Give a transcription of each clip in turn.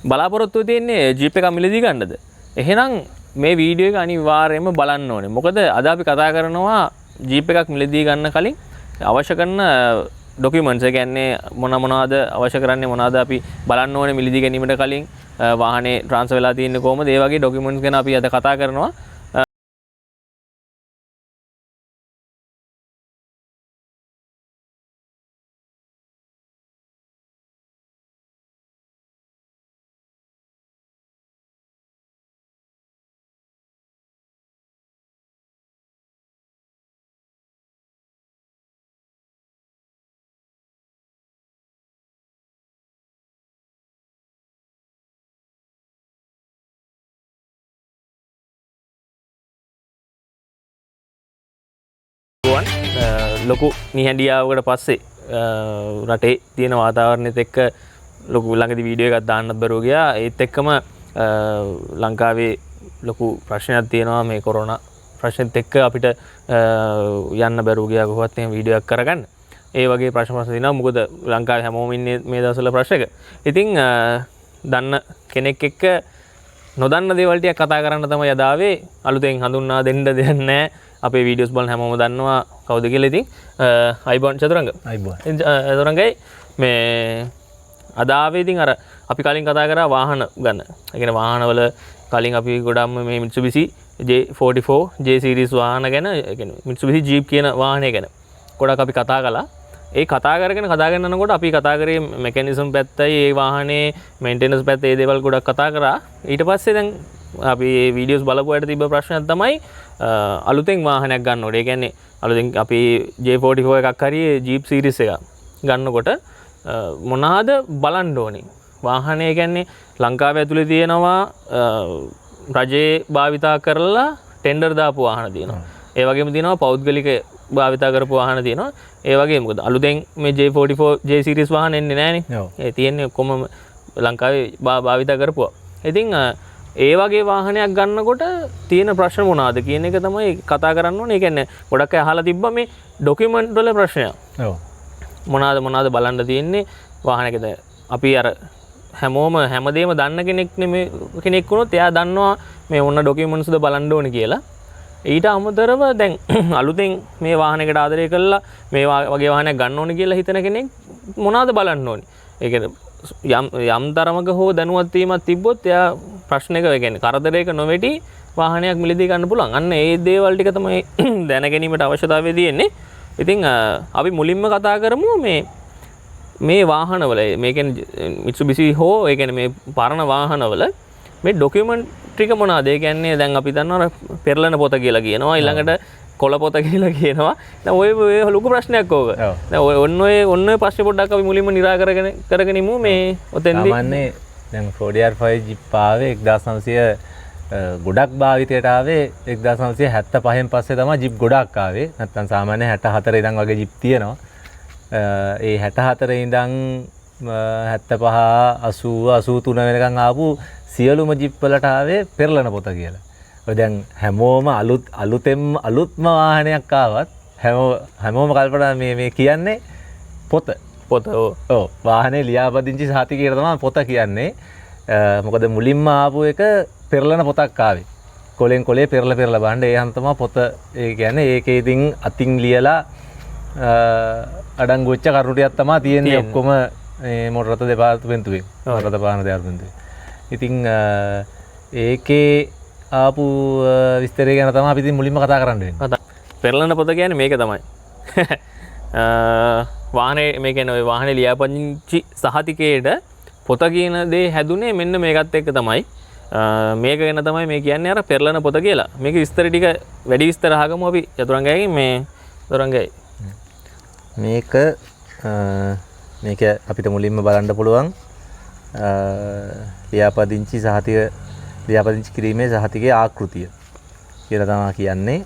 බලාපොරොත්තුව තියෙන්නේ ජීප් එකක් මිලදී ගන්නද? එහෙනම් මේ වීඩියෝ එක අනිවාර්යයෙන්ම බලන්න ඕනේ. මොකද අද අපි කතා කරනවා ජීප් එකක් මිලදී ගන්න කලින් අවශ්‍ය කරන ඩොකියුමන්ට්ස්, ඒ කියන්නේ මොන මොනවාද අවශ්‍ය කරන්නේ, මොනවාද අපි බලන්න ඕනේ මිලදී ගැනීමට කලින්, වාහනේ ට්‍රාන්ස්ෆර් වෙලා තියෙන්නේ කොහොමද, ඒ වගේ ඩොකියුමන්ට්ස් ගැන අපි අද කතා කරනවා. ලොකු නිහඬියාවකට පස්සේ රටේ තියෙන වාතාවරණයත් එක්ක ලොකු ළඟදි වීඩියෝ එකක් දාන්නත් බැරුව ගියා. ඒත් එක්කම ලංකාවේ ලොකු ප්‍රශ්නයක් තියෙනවා මේ කොරෝනා ප්‍රශ්නෙත් එක්ක අපිට යන්න බැරුව ගියා කොහොමවත් එහෙම වීඩියෝ එකක් කරගන්න. ඒ වගේ ප්‍රශ්න ප්‍රශ්න තියෙනවා. මොකද ලංකාවේ හැමෝම ඉන්නේ මේ දවස්වල ප්‍රශ්නයක. ඉතින් දන්න කෙනෙක් එක්ක නොදන්න දේවල් ටිකක් කතා කරන්න තමයි අද ආවේ. අලුතෙන් හඳුන්වා දෙන්න දෙයක් නැහැ. අපේ වීඩියෝස් බලන හැමෝම දන්නවා කවුද කියලා. ඉතින් අයිබෝන් චතුරංග. අයිබෝන්. ඉතින් චතුරංගයි මේ අද ආවේ ඉතින් අර අපි කලින් කතා කරා වාහන ගැන. ඒ කියන්නේ වාහනවල කලින් අපි ගොඩක්ම මේ Mitsubishi J44 J series වාහන ගැන, ඒ කියන්නේ Mitsubishi Jeep කියන වාහනය ගැන ගොඩක් අපි කතා කළා. ඒ කතා කරගෙන කතා කරගෙන යනකොට අපි කතා කරේ මෙකැනිසම් පැත්තයි, ඒ වාහනේ මේන්ටෙනන්ස් පැත්ත, ඒ දේවල් ගොඩක් කතා කරා. ඊට පස්සේ දැන් අපි මේ වීඩියෝස් බලපු අයට තිබ්බ ප්‍රශ්නයක් තමයි අලුතෙන් වාහනයක් ගන්න ඕනේ. ඒ කියන්නේ අලුතෙන් අපි J44 එකක් හරි Jeep series එකක් ගන්නකොට මොනවාද බලන්න ඕනේ? වාහනය කියන්නේ ලංකාවේ ඇතුලේ තියෙනවා රජයේ භාවිතා කරලා ටෙන්ඩර් දාපු වාහන තියෙනවා. ඒ වගේම තියෙනවා පෞද්ගලික භාවිතා කරපු වාහන තියෙනවා. ඒ වගේම මොකද අලුතෙන් මේ J44 J series වාහන එන්නේ නෑනේ. ඒ තියෙන්නේ ඔක්කොම ලංකාවේ භාවිතා කරපුවා. ඉතින් ඒ වගේ වාහනයක් ගන්නකොට තියෙන ප්‍රශ්න මොනවාද කියන එක තමයි කතා කරන්න ඕනේ. ඒ කියන්නේ ගොඩක් අය අහලා තිබ්බා මේ ඩොකියුමන්ට් වල ප්‍රශ්නයක්. මොනවාද බලන්න තියෙන්නේ වාහනයකද? අපි අර හැමෝම හැමදේම දන්න කෙනෙක් නෙමෙයි, කෙනෙක් වුණොත් එයා දන්නවා මේ මොන ඩොකියුමන්ට්ස්ද බලන්න ඕනේ කියලා. ඊට අමතරව දැන් අලුතෙන් මේ වාහනයකට ආදරය කළා මේ වගේ වාහනයක් ගන්න ඕනේ කියලා හිතන කෙනෙක් මොනවාද බලන්න ඕනේ? ඒ කියන්නේ යම් තරමක හෝ දැනුවත් වීමක් තිබ්බොත් එයා ප්‍රශ්නයක, ඒ කියන්නේ කරදරයක නොවැටි වාහනයක් මිලදී ගන්න පුළුවන්. අන්න ඒ දේවල් ටික තමයි දැන ගැනීමට අවශ්‍යතාවය තියෙන්නේ. ඉතින් අපි මුලින්ම කතා කරමු මේ වාහනවල, මේ කියන්නේ Mitsubishi හෝ ඒ කියන්නේ මේ පරණ වාහනවල මේ ඩොකියුමන්ට් ටික මොනවාද? ඒ කියන්නේ දැන් අපි දන්නවා අර පෙරලන පොත කියලා කියනවා, ඊළඟට කොළ පොත කියලා කියනවා. දැන් ඔය ලොකු ප්‍රශ්නයක් ඕක. දැන් ඔන්න ඔය ප්‍රශ්නේ පොඩ්ඩක් අපි මුලින්ම නිරාකරගෙන කරගෙන ඉමු මේ ඔතෙන්දී. සාමාන්‍යයෙන් දැන් 4DR5 jeep ආවේ එක්දාස් නවසිය, ගොඩක් භාවිතයට ආවේ එක්දාස් නවසිය හැත්ත පහෙන් පස්සේ තමයි ජිප් ගොඩක් ආවේ. නැත්තම් සාමාන්‍ය හැට හතර ඉඳන් වගේ ජිප් තියෙනවා. ඒ හැට හතර ඉඳන්, හැත්ත පහ, අසූව, අසූතුන වෙනකන් ආපු සියලුම ජිප් වලට ආවේ පෙරලන පොත කියලා. ඔය දැන් හැමෝම අලුත්ම වාහනයක් ආවත් හැමෝම කල්පනා මේ කියන්නේ පොත. පොත, ඔව්. ඔව්, වාහනේ ලියාපදිංචි සහතිකයට තමයි පොත කියන්නේ. මොකද මුලින්ම ආපු එක පෙරලන පොතක් ආවේ. කොලෙන් කොලේ පෙරල පෙරල බලන්න. ඒ හන්ද තමයි පොත. ඒ කියන්නේ ඒකේ ඉතින් අතින් ලියලා අඩංගු වෙච්ච කරුණු ටිකක් තමයි තියෙන්නේ ඔක්කොම මේ මොටර රථ දෙපාර්තමේන්තුවේ. මොටර රථ වාහන දෙපාර්තමේන්තුවේ. ඉතින් ඒකේ ආපු විස්තරය ගැන තමයි අපි ඉතින් මුලින්ම කතා කරන්න වෙන්නේ. කතා. පෙරලන පොත කියන්නේ මේක තමයි. වාහනේ, මේ කියන්නේ ඔය වාහනේ ලියාපදිංචි සහතිකයේට පොත කියන දේ හැදුනේ මෙන්න මේකත් එක්ක තමයි. මේක ගැන තමයි මේ කියන්නේ අර පෙරලන පොත කියලා. මේක විස්තර ටික වැඩි විස්තර අහගමු අපි චතුරංගයගෙන්. මේ චතුරංගයයි. මේක අපිට මුලින්ම බලන්න පුළුවන් ලියාපදිංචි සහතික, ලියාපදිංචි කිරීමේ සහතිකයේ ආකෘතිය කියලා තමයි කියන්නේ.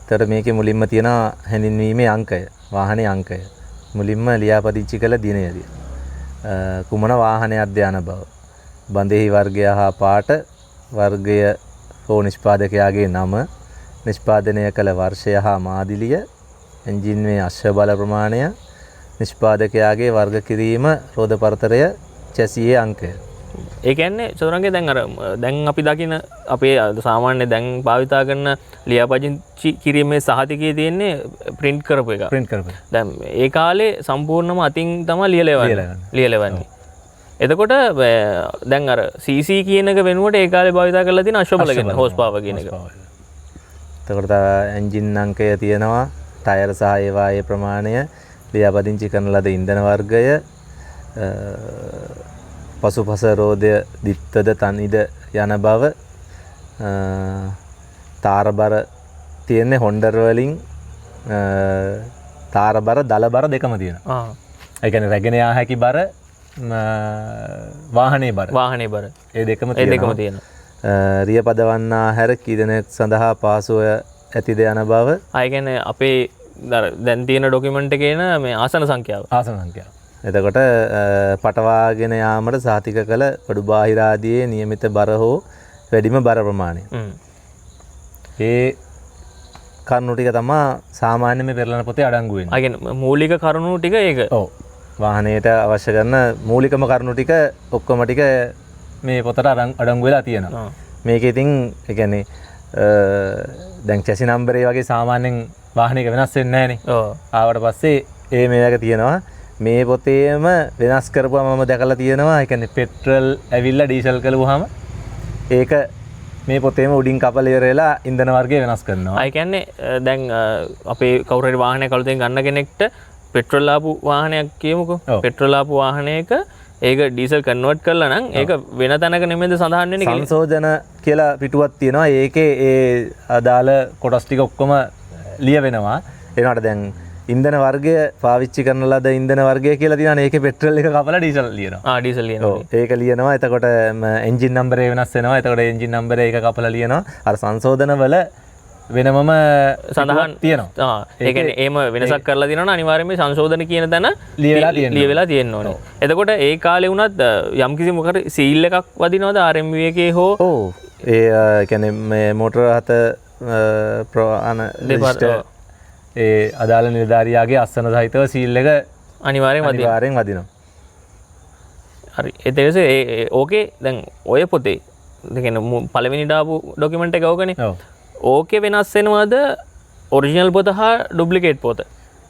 ඒතර මේකේ මුලින්ම තියෙන හැඳින්වීමේ අංකය, වාහනේ අංකය, මුලින්ම ලියාපදිංචි කළ දිනය, කුමන වාහනයක්ද යන බව, බඳෙහි වර්ගය හා පාට, වර්ගය හෝ නිෂ්පාදකයාගේ නම, නිෂ්පාදනය කළ වර්ෂය හා මාදිලිය, එන්ජින්වේ අශ්ව බල ප්‍රමාණය, නිෂ්පාදකයාගේ වර්ග කිරීම, රෝද පරතරය, චැසියේ අංකය. ඒ කියන්නේ චතුරංගේ දැන් අර දැන් අපි දකින අපේ සාමාන්‍ය දැන් භාවිතා කරන ලියාපදිංචි කිරීමේ සහතිකයේ තියෙන්නේ ප්‍රින්ට් කරපු එක. ප්‍රින්ට් කරපු එක. දැන් ඒ කාලේ සම්පූර්ණම අතින් තමයි ලියලා එවන්නේ. එතකොට දැන් අර CC කියන එක වෙනුවට ඒ කාලේ භාවිතා කරලා තියෙන අශ්වබල කියන හෝස් පවර් කියන එක. එතකොට තව එන්ජින් අංකය තියෙනවා, ටයර් සහ ඒවායේ ප්‍රමාණය, ලියාපදිංචි කරන ලද ඉන්ධන වර්ගය, පසුපස රෝදය දිත්තද තනිද යන බව, තාරබර තියෙන්නේ හොන්ඩර් වලින්, තාරබර දලබර දෙකම තියෙනවා. ඒ කියන්නේ රැගෙන යා හැකි බර, වාහනේ බර. වාහනේ බර. ඒ දෙකම තියෙනවා. රිය පදවන්නා හැර කී දෙනෙක් සඳහා පහසුව ඇතිද යන බව. ඒ කියන්නේ අපේ දැන් තියෙන ඩොකියුමන්ට් එකේ එන මේ ආසන සංඛ්‍යාව. ආසන සංඛ්‍යාව. එතකොට පටවාගෙන යාමට සහතික කළ බඩු බාහිර ආදියේ නියමිත බර හෝ වැඩිම බර ප්‍රමාණය. ඒ කරුණු ටික තමා සාමාන්‍යයෙන් මේ පෙරලන පොතේ අඩංගු වෙන්නේ. ඒ කියන්නේ මූලික කරුණු ටික ඒක. ඔව්. වාහනයට අවශ්‍ය කරන මූලිකම කරුණු ටික ඔක්කොම ටික මේ පොතට අඩංගු වෙලා තියෙනවා. මේක ඉතින් ඒ කියන්නේ දැන් චැසි නම්බරේ වගේ සාමාන්‍යයෙන් වාහනයක වෙනස් වෙන්නේ නැහනේ. ඔව්. ආවට පස්සේ ඒ මේ වගේ තියෙනවා. මේ පොතේම වෙනස් කරපුවම මම දැකලා තියෙනවා. ඒ කියන්නේ පෙට්‍රල් ඇවිල්ලා ඩීසල් කළපුවාම ඒක මේ පොතේම උඩින් කපල ඉවර වෙලා ඉන්ධන වර්ගය වෙනස් කරනවා. ඒ කියන්නේ දැන් අපේ කවුරු හරි වාහනයක් අලුතෙන් ගන්න කෙනෙක්ට පෙට්‍රල් ආපු වාහනයක් කියමුකෝ. පෙට්‍රල් ආපු වාහනයක ඒක ඩීසල් කන්වර්ට් කරලා නම් ඒක වෙන තැනක නෙමෙයිද සඳහන් වෙන්නේ කියලා. සංශෝධන කියලා පිටුවක් තියෙනවා. ඒකේ ඒ අදාළ කොටස් ටික ඔක්කොම ලියවෙනවා. එනකොට දැන් ඉන්ධන වර්ගය පාවිච්චි කරන ලද ඉන්ධන වර්ගය කියලා තියෙනවානේ. ඒකේ පෙට්‍රල් එක කපලා ඩීසල් ලියනවා. ඩීසල් ලියනවා. ඔව්, ඒක ලියනවා. එතකොට එන්ජින් නම්බරේ වෙනස් වෙනවා. එතකොට එන්ජින් නම්බරේ ඒක කපලා ලියනවා. අර සංශෝධන වල වෙනමම සඳහන් තියෙනවා. ඒ කියන්නේ එහෙම වෙනසක් කරලා තියෙනවා නම් අනිවාර්යයෙන්ම මේ සංශෝධන කියන තැන ලියලා තියෙනවා. ලියලා තියෙන්න ඕනේ. එතකොට ඒ කාලේ වුණත් යම්කිසි මොකක් හරි සීල් එකක් වදිනවද RMV එකේ හෝ? ඔව්. ඒ කියන්නේ මේ මෝටර හත ප්‍රවාහන රෙජිස්ටර් ඒ අදාළ නිලධාරියාගේ අස්සන සහිතව සීල් එක අනිවාර්යෙන් වදිනවා. අනිවාර්යෙන් වදිනවා. හරි. ඒ තේරෙන්නේ ඒ ඕකේ දැන් ඔය පොතේ ඒ කියන්නේ පළවෙනිට ආපු ඩොකියුමන්ට් එක ඕකනේ. ඔව්. ඕකේ වෙනස් වෙනවද ඔරිජිනල් පොත හා ඩුප්ලිකේට් පොත?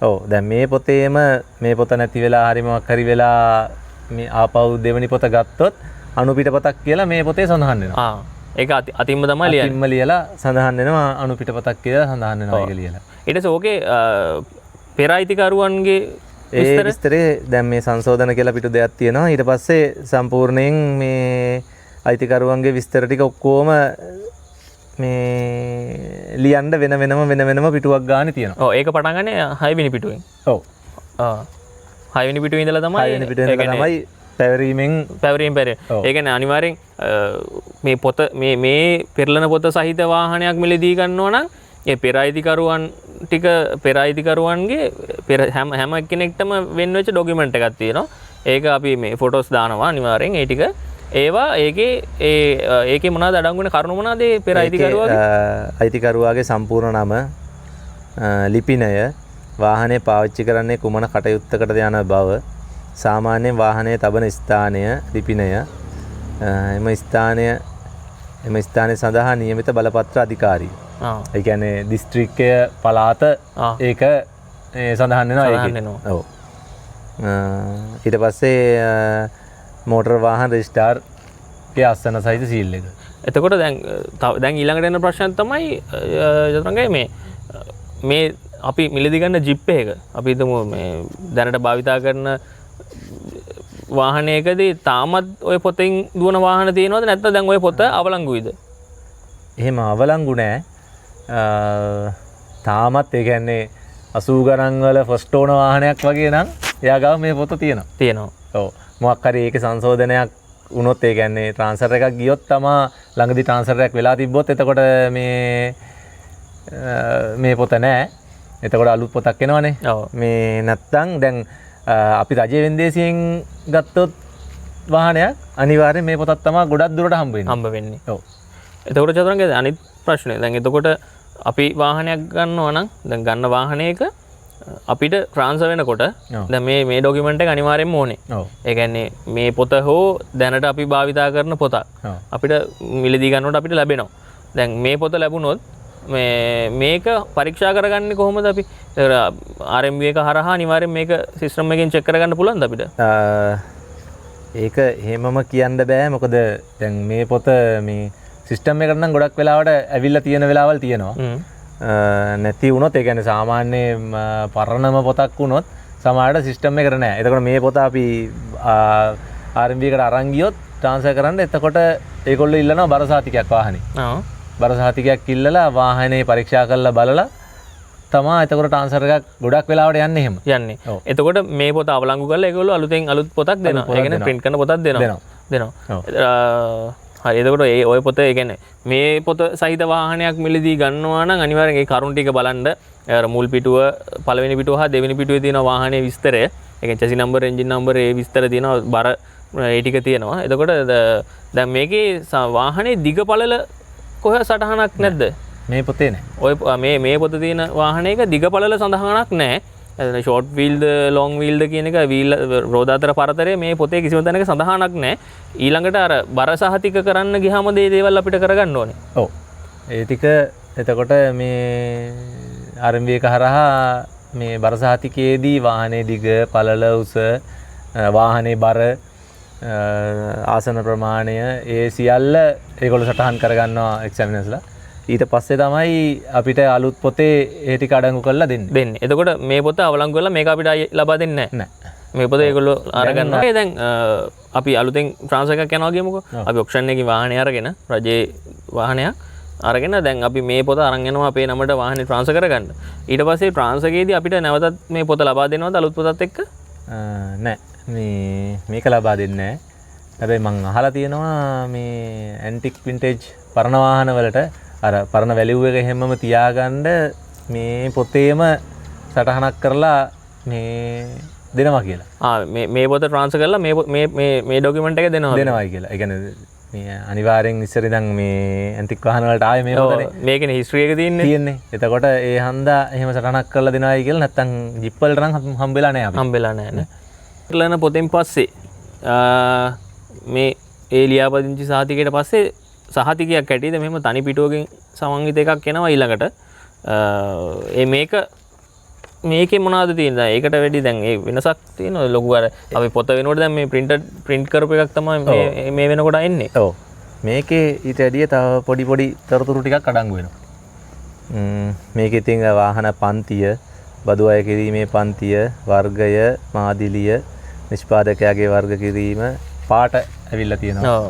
ඔව්. දැන් මේ පොතේම මේ පොත නැති වෙලා හරි මොකක් හරි වෙලා මේ ආපහු දෙවෙනි පොත ගත්තොත් අනු පිටපතක් කියලා මේ පොතේ සඳහන් වෙනවා. ඒක අතින්ම තමයි ලියන්නේ. අතින්ම ලියලා සඳහන් වෙනවා අනු පිටපතක් කියලා සඳහන් වෙනවා ඒක ලියලා. ඊට පස්සේ ඕකේ පෙර අයිතිකරුවන්ගේ ඒ විස්තරේ දැන් මේ සංශෝධන කියලා පිටු දෙකක් තියෙනවා. ඊට පස්සේ සම්පූර්ණයෙන් මේ අයිතිකරුවන්ගේ විස්තර ටික ඔක්කොම මේ ලියන්න වෙන වෙනම වෙන වෙනම පිටුවක් ගානේ තියෙනවා. ඔව්, ඒක පටන් ගන්නේ 6 වෙනි පිටුවෙන්. ඔව්. 6 වෙනි පිටුවේ ඉඳලා තමයි 6 වෙනි පිටුවේ ඉඳලා තමයි පැවරීමෙන් පැවරීම පැරේ. ඒ කියන්නේ අනිවාර්යෙන් මේ පොත මේ පෙරලන පොත සහිත වාහනයක් මිලදී ගන්නවා නම් ඒ පෙර අයිතිකරුවන් ටික පෙර අයිතිකරුවන්ගේ පෙර හැම කෙනෙක්ටම වෙන් වෙච්ච ඩොකියුමන්ට් එකක් තියෙනවා. ඒක අපි මේ ෆොටෝස් දානවා අනිවාර්යෙන් ඒ ටික. ඒවා ඒකේ ඒකේ මොනවාද අඩංගු වෙන කරුණු මොනවාද ඒ පෙර අයිතිකරුවාගේ? අයිතිකරුවාගේ සම්පූර්ණ නම, ලිපිනය, වාහනය පාවිච්චි කරන්නේ කුමන කටයුත්තකටද යන බව, සාමාන්‍යයෙන් වාහනය තබන ස්ථානය, ලිපිනය, එම ස්ථානය සඳහා නියමිත බලපත්‍ර අධිකාරිය. ඒ කියන්නේ දිස්ත්‍රික්කය, පළාත, ඒක සඳහන් වෙනවා ඒකේ. සඳහන් වෙනවා. ඔව්. ඊට පස්සේ මෝටර් වාහන රෙජිස්ට්‍රාර් ගේ අස්සන සහිත සීල් එක. එතකොට දැන් ඊළඟට එන ප්‍රශ්නයක් තමයි චතුරංගයි මේ අපි මිලදී ගන්න ජිප් එක අපි හිතමු මේ දැනට භාවිතා කරන වාහනයකදී තාමත් ඔය පොතෙන් දුවන වාහන තියෙනවද නැත්නම් දැන් ඔය පොත අවලංගුයිද? එහෙම අවලංගු නෑ. තාමත් ඒ කියන්නේ 80 ගණන් වල ෆස්ට් ඕනර් වාහනයක් වගේ නම් එයා ගාව මේ පොත තියෙනවා. තියෙනවා. ඔව්. මොකක් හරි ඒකේ සංශෝධනයක් වුණොත් ඒ කියන්නේ ට්‍රාන්ස්ෆර් එකක් ගියොත් තමා ළඟදී ට්‍රාන්ස්ෆර් එකක් වෙලා තිබ්බොත් එතකොට මේ පොත නෑ. එතකොට අලුත් පොතක් එනවනේ. මේ නැත්තම් දැන් අපි රජයේ වෙන්දේසියෙන් ගත්තොත් වාහනයක් අනිවාර්යෙන් මේ පොතක් තමා ගොඩක් දුරට හම්බ වෙන්නේ. හම්බ වෙන්නේ. ඔව්. එතකොට චතුරංග අනිත් ප්‍රශ්නේ දැන් එතකොට අපි වාහනයක් ගන්නවා නම් දැන් ගන්න වාහනයක අපිට ට්‍රාන්ස්ෆර් වෙනකොට දැන් මේ ඩොකියුමන්ට් එක අනිවාර්යෙන්ම ඕනේ. ඒ කියන්නේ මේ පොත හෝ දැනට අපි භාවිතා කරන පොතක් අපිට මිලදී ගන්නකොට අපිට ලැබෙනවා. දැන් මේ පොත ලැබුණොත් මේක පරීක්ෂා කරගන්නේ කොහොමද අපි? RMV එක හරහා අනිවාර්යෙන් මේක සිස්ටම් එකෙන් චෙක් කරගන්න පුළුවන්ද අපිට? ඒක එහෙමම කියන්න බෑ. මොකද දැන් මේ පොත මේ සිස්ටම් එකට නම් ගොඩක් වෙලාවට ඇවිල්ලා තියෙන වෙලාවල් තියෙනවා. නැති වුණොත් ඒ කියන්නේ සාමාන්‍ය පරණම පොතක් වුණොත් සමහරට සිස්ටම් එකට නෑ. එතකොට මේ පොත අපි RMV එකට අරන් ගියොත් ට්‍රාන්ස්ෆර් කරන්න එතකොට ඒගොල්ලෝ ඉල්ලනවා බර සහතිකයක් වාහනේ. බර සහතිකයක් ඉල්ලලා වාහනේ පරීක්ෂා කරලා බලලා තමා එතකොට ට්‍රාන්ස්ෆර් එකක් ගොඩක් වෙලාවට යන්නේ එහෙම. යන්නේ. එතකොට මේ පොත අවලංගු කරලා ඒගොල්ලෝ අලුතෙන් අලුත් පොතක් දෙනවා. ඒ කියන්නේ ප්‍රින්ට් කරන පොතක් දෙනවා. හරි. එතකොට ඒ ඔය පොත ඒ කියන්නේ මේ පොත සහිත වාහනයක් මිලදී ගන්නවා නම් අනිවාර්යෙන් ඒ කරුණ ටික බලන්න. අර මුල් පිටුව, පළවෙනි පිටුව හා දෙවෙනි පිටුවේ තියෙන වාහනේ විස්තරය. ඒ කියන්නේ චැසි නම්බර්, එන්ජින් නම්බර් ඒ විස්තර තියෙනවා, බර ඒ ටික තියෙනවා. එතකොට දැන් මේකේ වාහනේ දිග පළල කොහේ සටහනක් නැද්ද? මේ පොතේ නෑ. ඔය මේ පොත තියෙන වාහනයක දිග පළල සඳහනක් නෑ. එතන ෂෝට් වීල්ද ලොං වීල්ද කියන එක වීල් රෝද අතර පරතරය මේ පොතේ කිසිම තැනක සඳහනක් නෑ. ඊළඟට අර බර සහතික කරන්න ගියාම මේ දේවල් අපිට කරගන්න ඕනේ. ඔව්. ඒ ටික එතකොට මේ RMV එක හරහා මේ බර සහතිකයේදී වාහනේ දිග, පළල, උස, වාහනේ බර, ආසන ප්‍රමාණය ඒ සියල්ල ඒගොල්ලෝ සටහන් කරගන්නවා එක්සැමිනර්ස්ලා. ඊට පස්සේ තමයි අපිට අලුත් පොතේ ඒ ටික අඩංගු කරලා දෙන්නේ. එතකොට මේ පොත අවලංගු කරලා මේක අපිට ආයේ ලබා දෙන්නේ නැහැ. නෑ. මේ පොත ඒගොල්ලෝ අරගන්නවා. ඒ දැන් අපි අලුතෙන් ට්‍රාන්ස්ෆර් එකක් යනවා කියමුකෝ. අපි ඔප්ෂන් එකකින් වාහනේ අරගෙන රජයේ වාහනයක් අරගෙන දැන් අපි මේ පොත අරන් යනවා අපේ නමට වාහනේ ට්‍රාන්ස්ෆර් කරගන්න. ඊට පස්සේ ට්‍රාන්ස්ෆර් එකේදී අපිට නැවතත් මේ පොත ලබා දෙනවද අලුත් පොතත් එක්ක? නෑ. මේක ලබා දෙන්නේ නෑ. හැබැයි මං අහලා තියෙනවා මේ ඇන්ටික් වින්ටේජ් පරණ වාහන වලට අර පරණ වැලියු එක හැමම තියාගන්න මේ පොතේම සටහනක් කරලා මේ දෙනවා කියලා. මේ පොත ට්‍රාන්ස්ෆර් කරලා මේ මේ මේ මේ ඩොකියුමන්ට් එක දෙනවා. දෙනවයි කියලා. ඒ කියන්නේ මේ අනිවාර්යෙන් ඉස්සර ඉඳන් මේ ඇන්ටික් වාහන වලට ආයේ මේ පොතනේ. මේකනේ හිස්ටරි එක තියෙන්නේ. එතකොට ඒ හන්දා එහෙම සටහනක් කරලා දෙනවයි කියලා. නැත්තම් ජිප් වලට නම් හම්බෙලා නෑ අපි. හම්බෙලා නෑ නේ. ලන පොතෙන් පස්සේ මේ ඒ ලියාපදිංචි සහතිකයට පස්සේ සහතිකයක් හැටියට මෙහෙම තනි පිටුවකින් සමන්විත එකක් එනවා ඊළඟට. ඒ මේකේ මොනවද තියෙන්නේ? දැන් ඒකට වැඩි දැන් ඒ වෙනසක් තියෙනවා ලොකු. අර අපි පොත වෙනකොට දැන් මේ ප්‍රින්ට් කරපු එකක් තමයි මේ වෙනකොට එන්නේ. ඔව්. මේකේ ඊට වැඩිය තව පොඩි පොඩි තොරතුරු ටිකක් අඩංගු වෙනවා. මේකේ තියෙන වාහන පන්තිය, බදු අය කිරීමේ පන්තිය, වර්ගය, මාදිලිය, නිෂ්පාදකයාගේ වර්ග කිරීම, පාට ඇවිල්ලා තියෙනවා. ඔව්.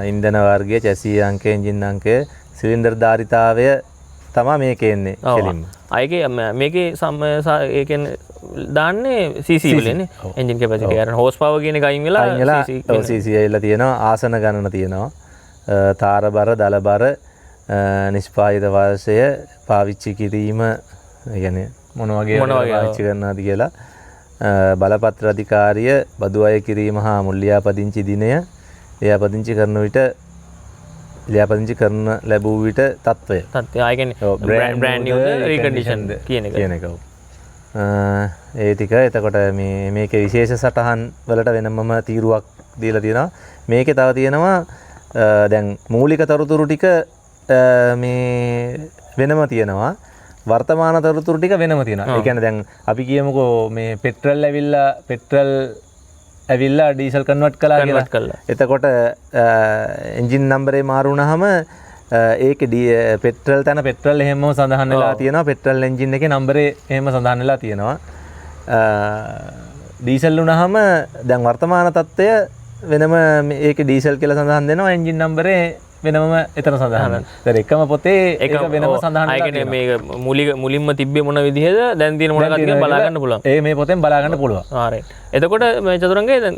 ඉන්ධන වර්ගය, චැසි අංකය, එන්ජින් අංකය, සිලින්ඩර් ධාරිතාවය තමා මේකේ එන්නේ කෙලින්ම. ඒකේ මේකේ ඒ කියන්නේ දාන්නේ CC වලින් නේ. එන්ජින් කැපැසිටි එක. අර හෝස් පවර් කියන එක අයින් වෙලා CC ඔව්, CC ඇවිල්ලා තියෙනවා. ආසන ගණන තියෙනවා. තාර බර, දල බර, නිෂ්පාදිත වර්ෂය, පාවිච්චි කිරීම, ඒ කියන්නේ මොන වගේ පාවිච්චි කරනවද කියලා, බලපත්‍ර අධිකාරිය, බදු අය කිරීම හා මුල් ලියාපදිංචි දිනය, ලියාපදිංචි කරන විට ලියාපදිංචි කරන ලැබූ විට තත්ත්වය. තත්ත්වය. ආ, ඒ කියන්නේ බ්‍රෑන්ඩ් නිව්ද රීකන්ඩිෂන්ද කියන එක. කියන එක. ඔව්. ඒ ටික. එතකොට මේකේ විශේෂ සටහන් වලට වෙනමම තීරුවක් දීලා තියෙනවා. මේකේ තව තියෙනවා දැන් මූලික තොරතුරු ටික මේ වෙනම තියෙනවා. වර්තමාන තොරතුරු ටික වෙනම තියෙනවා. ඒ කියන්නේ දැන් අපි කියමුකෝ මේ පෙට්‍රල් ඇවිල්ලා ඩීසල් කන්වර්ට් කළා කියලා. එතකොට එන්ජින් නම්බරේ මාරු වුණාම ඒකේ පෙට්‍රල් තැන පෙට්‍රල් එහෙමම සඳහන් වෙලා තියෙනවා. පෙට්‍රල් එන්ජින් එකේ නම්බරේ එහෙම සඳහන් වෙලා තියෙනවා. ඩීසල් වුණාම දැන් වර්තමාන තත්ත්වය වෙනම ඒකේ ඩීසල් කියලා සඳහන් වෙනවා. එන්ජින් නම්බරේ වෙනමම එතන සඳහන් වෙනවා. ඒතර එකම පොතේ ඒක වෙනම සඳහන් වෙලා තියෙනවා. මේක මුලින්ම තිබ්බේ මොන විදිහද දැන් තියෙන මොන එකක්ද කියලා බලා ගන්න පුළුවන්. ඒ මේ පොතෙන් බලා ගන්න පුළුවන්. රයිට්. එතකොට මේ චතුරංගයේ දැන්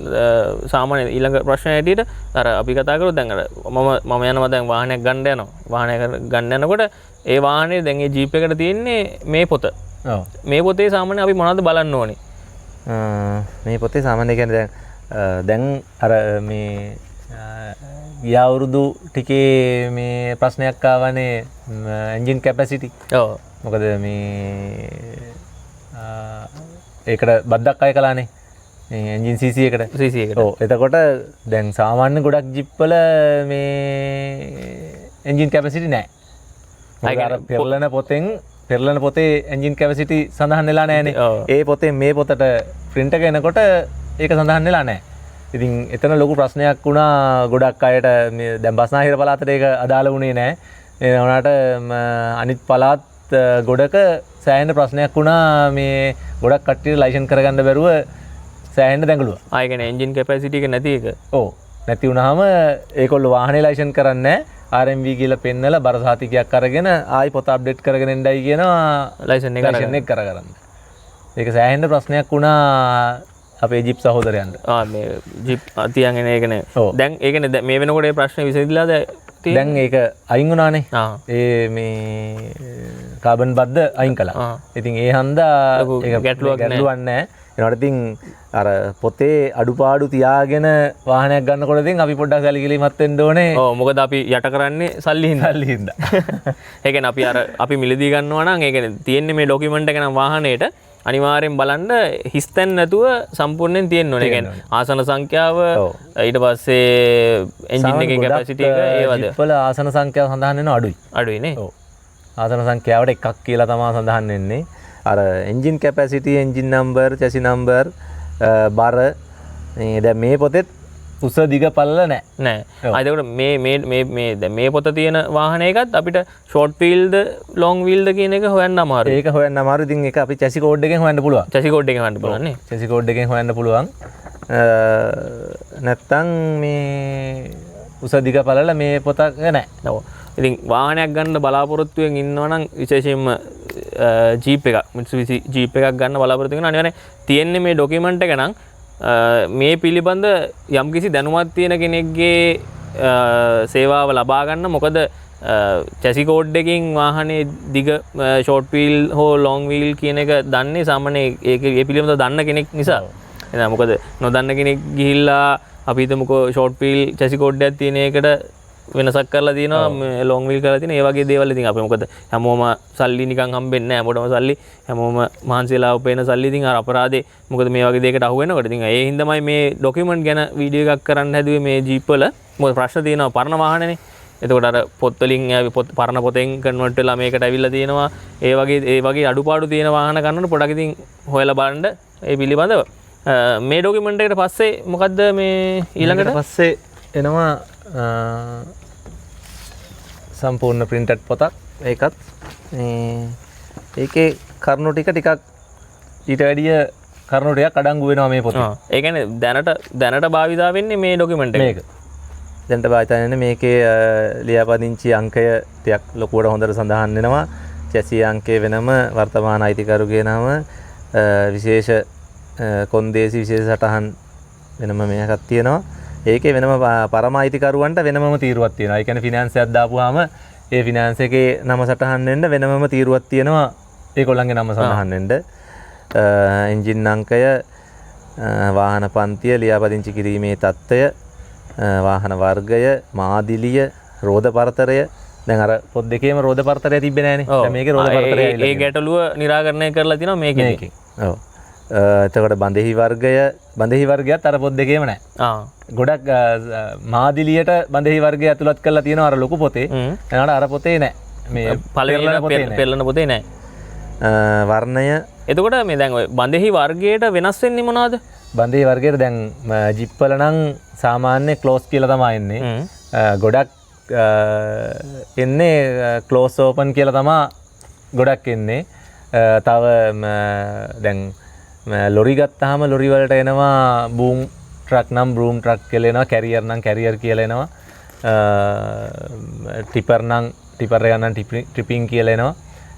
සාමාන්‍ය ඊළඟ ප්‍රශ්නය හැටියට අර අපි කතා කරොත් දැන් අර මම යනවා දැන් වාහනයක් ගන්න යනවා. වාහනයක් ගන්න යනකොට ඒ වාහනේ දැන් ඒ ජීප් එකට තියෙන්නේ මේ පොත. ඔව්. මේ පොතේ සාමාන්‍ය අපි මොනවද බලන්න ඕනේ? මේ පොතේ සාමාන්‍ය කියන්නේ දැන් අර මේ ගිය අවුරුදු ටිකේ මේ ප්‍රශ්නයක් ආවනේ එන්ජින් කැපැසිටි. ඔව්. මොකද මේ ඒකට බද්දක් අය කළානේ. මේ එන්ජින් CC එකට. CC එකට. ඔව්. එතකොට දැන් සාමාන්‍ය ගොඩක් ජිප් වල මේ එන්ජින් කැපැසිටි නෑ. මොකද අර පෙරලන පොතේ එන්ජින් කැපැසිටි සඳහන් වෙලා නෑනේ. ඒ පොතේ මේ පොතට ප්‍රින්ට් එක එනකොට ඒක සඳහන් වෙලා නෑ. ඉතින් එතන ලොකු ප්‍රශ්නයක් වුණා ගොඩක් අයට. මේ දැන් බස්නාහිර පළාතට ඒක අදාළ වුණේ නෑ. ඒ වුණාට අනිත් පළාත් ගොඩක සෑහෙන ප්‍රශ්නයක් වුණා. මේ ගොඩක් කට්ටියට ලයිසන් කරගන්න බැරුව සෑහෙන දැඟලුවා. ආ, ඒ කියන්නේ එන්ජින් කැපැසිටි එක නැති එක. ඔව්. නැති වුණාම ඒගොල්ලෝ වාහනේ ලයිසන් කරන්නේ නෑ. RMV කියලා පෙන්නලා බර සහතිකයක් අරගෙන ආයි පොත අප්ඩේට් කරගෙන එන්නයි කියනවා ලයිසන් එක ලයිසන් එක කරගන්න. ඒක සෑහෙන ප්‍රශ්නයක් වුණා අපේ ජිප් සහෝදරයන්ට. ආ, මේ ජිප් තියන් එන එකනේ. දැන් ඒ කියන්නේ මේ වෙනකොට ඒ ප්‍රශ්නේ විසඳිලාද තියෙන්නේ? දැන් ඒක අයින් වුණානේ. ඒ මේ කාබන් බද්ද අයින් කළා. ඉතින් ඒ හන්දා ඒක ගැටලුවක් නෑ. ගැටලුවක් නෑ. ඒනකොට ඉතින් අර පොතේ අඩුපාඩු තියාගෙන වාහනයක් ගන්නකොට ඉතින් අපි පොඩ්ඩක් සැලකිලිමත් වෙන්න ඕනේ. ඔව්, මොකද අපි යට කරන්නේ සල්ලි හින්දා. සල්ලි හින්දා. ඒ කියන්නේ අපි අර අපි මිලදී ගන්නවා නම් ඒ කියන්නේ තියෙන්නේ මේ ඩොකියුමන්ට් එක නම් වාහනේට අනිවාර්යෙන් බලන්න හිස්තැන් නැතුව සම්පූර්ණයෙන් තියෙන්න ඕනේ. ඒ කියන්නේ ආසන සංඛ්‍යාව, ඊට පස්සේ එන්ජින් එකේ කැපැසිටි එක, ඒ වගේ. ජිප් වල ආසන සංඛ්‍යාව සඳහන් වෙනවා අඩුයි. අඩුයි නේ? ඔව්. ආසන සංඛ්‍යාවට එකක් කියලා තමයි සඳහන් වෙන්නේ. අර engine capacity, engine number, chassis number, බර, මේ දැන් මේ පොතෙත් උස දිග පළල නෑ. නෑ. එතකොට මේ මේ මේ මේ දැන් මේ පොත තියෙන වාහනයකත් අපිට ෂෝට් වීල්ද ලොං වීල්ද කියන එක හොයන්න අමාරුයි. ඒක හොයන්න අමාරුයි. ඉතින් ඒක අපි චැසි කෝඩ් එකෙන් හොයන්න පුළුවන්. චැසි කෝඩ් එකෙන් හොයන්න පුළුවන් නේ. චැසි කෝඩ් එකෙන් හොයන්න පුළුවන්. නැත්තම් මේ උස දිග පළල මේ පොතක් නෑ. ඔව්. ඉතින් වාහනයක් ගන්න බලාපොරොත්තුවෙන් ඉන්නවා නම් විශේෂයෙන්ම ජීප් එකක්, Mitsubishi jeep එකක් ගන්න බලාපොරොත්තු වෙන අනිවාර්යෙන් තියෙන්නේ මේ ඩොකියුමන්ට් එක නම් මේ පිළිබඳ යම්කිසි දැනුමක් තියෙන කෙනෙක්ගේ සේවාව ලබා ගන්න. මොකද චැසි කෝඩ් එකකින් වාහනේ දිග ෂෝට් වීල් හෝ ලොං වීල් කියන එක දන්නේ සාමාන්‍ය ඒක ඒ පිළිබඳව දන්න කෙනෙක් නිසා. එහෙනම් මොකද නොදන්න කෙනෙක් ගිහිල්ලා අපි හිතමුකෝ ෂෝට් වීල් චැසි කෝඩ් එකක් තියෙන එකට වෙනසක් කරලා තියෙනවා, මේ ලොං වීල් කරලා තියෙනවා. ඒ වගේ දේවල් ඉතින් අපි මොකද හැමෝම සල්ලි නිකන් හම්බෙන්නේ නැහැ. හැමෝටම සල්ලි, හැමෝම මහන්සි වෙලා උපයන සල්ලි ඉතින් අර අපරාධේ මොකද මේ වගේ දෙයකට අහු වෙනකොට ඉතින් ඒ හින්දාමයි මේ ඩොකියුමන්ට් ගැන වීඩියෝ එකක් කරන්න හැදුවේ මේ ජීප් වල. මොකද ප්‍රශ්න තියෙනවා පරණ වාහනනේ. එතකොට අර පොත් වලින් පරණ පොතෙන් කන්වර්ට් වෙලා මේකට ඇවිල්ලා තියෙනවා. ඒ වගේ අඩුපාඩු තියෙන වාහන ගන්නකොට පොඩක් ඉතින් හොයලා බලන්න ඒ පිළිබඳව. මේ ඩොකියුමන්ට් එකට පස්සේ මොකද්ද මේ ඊළඟට? ඊට පස්සේ එනවා සම්පූර්ණ ප්‍රින්ටඩ් පොතක්. ඒකත් මේ ඒකේ කරුණු ටික ටිකක් ඊට වැඩිය කරුණු ටිකක් අඩංගු වෙනවා මේ පොතේ. ඒ කියන්නේ දැනට භාවිතා වෙන්නේ මේ ඩොකියුමන්ට් එක. මේක. දැනට භාවිතා වෙන්නේ මේකේ ලියාපදිංචි අංකය ටිකක් ලොකුවට හොඳට සඳහන් වෙනවා. චැසි අංකය වෙනම, වර්තමාන අයිතිකරුගේ නම, විශේෂ කොන්දේසි විශේෂ සටහන් වෙනම මේකක් තියෙනවා. ඒකේ වෙනම පරම අයිතිකරුවන්ට වෙනමම තීරුවක් තියෙනවා. ඒ කියන්නේ ෆිනෑන්ස් එකක් දාපුවාම ඒ ෆිනෑන්ස් එකේ නම සටහන් වෙන්න වෙනමම තීරුවක් තියෙනවා. ඒගොල්ලන්ගේ නම සඳහන් වෙන්න. එන්ජින් අංකය, වාහන පන්තිය, ලියාපදිංචි කිරීමේ තත්ත්වය, වාහන වර්ගය, මාදිලිය, රෝද පරතරය. දැන් අර පොත් දෙකේම රෝද පරතරය තිබ්බේ නෑනේ. දැන් මේකේ රෝද පරතරය ඇවිල්ලා ඒ තියෙනවා. ගැටලුව නිරාකරණය කරලා තිනවා මේකෙදි. මේකෙන්. ඔව්. එතකොට බඳෙහි වර්ගය, බඳෙහි වර්ගයත් අර පොත් දෙකේම නෑ. ගොඩක් මාදිලියට බඳෙහි වර්ගය ඇතුළත් කරලා තියෙනවා අර ලොකු පොතේ. එනකොට අර පොතේ නෑ. මේ පළවෙනි පෙරලන පොතේ නෑ. පෙරලන පොතේ නෑ. වර්ණය. එතකොට මේ දැන් ඔය බඳෙහි වර්ගයට වෙනස් වෙන්නේ මොනවද? බඳෙහි වර්ගයට දැන් ජිප් වල නම් සාමාන්‍ය ක්ලෝස් කියලා තමයි එන්නේ. ගොඩක් එන්නේ ක්ලෝස් ඕපන් කියලා තමයි ගොඩක් එන්නේ. තව දැන් ලොරි ගත්තාම ලොරි වලට එනවා බූම් ට්‍රක් නම් බූම් ට්‍රක් කියලා එනවා, කැරියර් නම් කැරියර් කියලා එනවා, ටිපර් නම් ටිපර් එක නම් ට්‍රිපින් කියලා එනවා.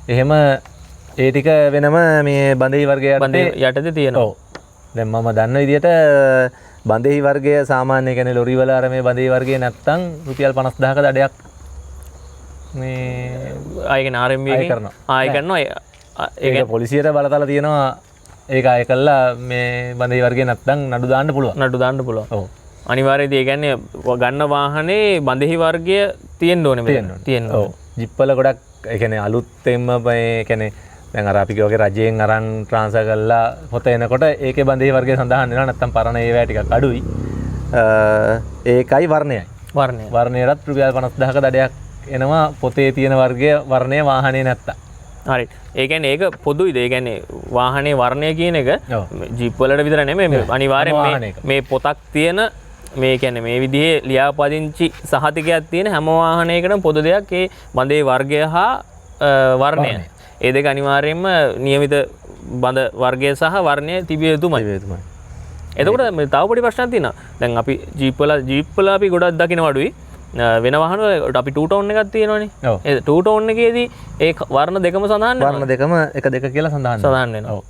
එහෙම ඒ ටික වෙනම මේ බඳෙහි වර්ගය යටතේ බඳෙහි යටතේ තියෙනවා. ඔව්. දැන් මම දන්න විදියට බඳෙහි වර්ගය සාමාන්‍ය කියන්නේ ලොරි වල අර මේ බඳෙහි වර්ගය නැත්තම් රුපියල් 50000ක දඩයක් මේ ආයෙ කියන්නේ RMB ආයෙ එකෙන් කරනවා. ආයෙ කරනවා. ඒ ඒක පොලිසියට බලතල තියෙනවා. ඒක ආයෙ කළා මේ බඳෙහි වර්ගය නැත්තම් නඩු දාන්න පුළුවන්. නඩු දාන්න පුළුවන්. ඔව්. අනිවාර්යයෙන් ඒ කියන්නේ ගන්න වාහනේ බඳෙහි වර්ගය තියෙන්න ඕනේ මෙතන. තියෙන්න ඕනේ. ඔව්. ජිප් වල ගොඩක් ඒ කියන්නේ අලුත්ෙන්ම මේ කියන්නේ දැන් අර අපි කිව්වා වගේ රජයෙන් අරන් ට්‍රාන්ස්ෆර් කරලා පොත එනකොට ඒකේ බඳෙහි වර්ගය සඳහන් වෙනවා. නැත්තම් පරණ ඒවා ටිකක් අඩුයි. ඒකයි වර්ණයයි. වර්ණයටත් රුපියල් 50000ක දඩයක් එනවා පොතේ තියෙන වර්ගය වර්ණය වාහනේ නැත්තම්. හරි. ඒ කියන්නේ ඒක පොදුයිද? ඒ කියන්නේ වාහනේ වර්ණය කියන එක ජිප් වලට විතර නෙමෙයි මේ අනිවාර්යෙන් මේ පොතක් තියෙන මේ කියන්නේ මේ විදිහේ ලියාපදිංචි සහතිකයක් තියෙන හැම වාහනයකටම පොදු දෙයක් ඒ බඳේ වර්ගය හා වර්ණය. ඒ දෙක අනිවාර්යයෙන්ම නියමිත බඳ වර්ගය සහ වර්ණය තිබිය යුතුමයි. එතකොට මේ තව පොඩි ප්‍රශ්නයක් තියෙනවා. දැන් අපි ජීප් වල අපි ගොඩක් දකින්න අඩුයි. වෙන වාහන වල අපි 2 ටෝන් එකක් තියෙනවනේ. ඒ 2 ටෝන් එකේදී ඒ වර්ණ දෙකම සඳහන් වෙනවා. වර්ණ දෙකම එක දෙක කියලා සඳහන් වෙනවා. ඔව්.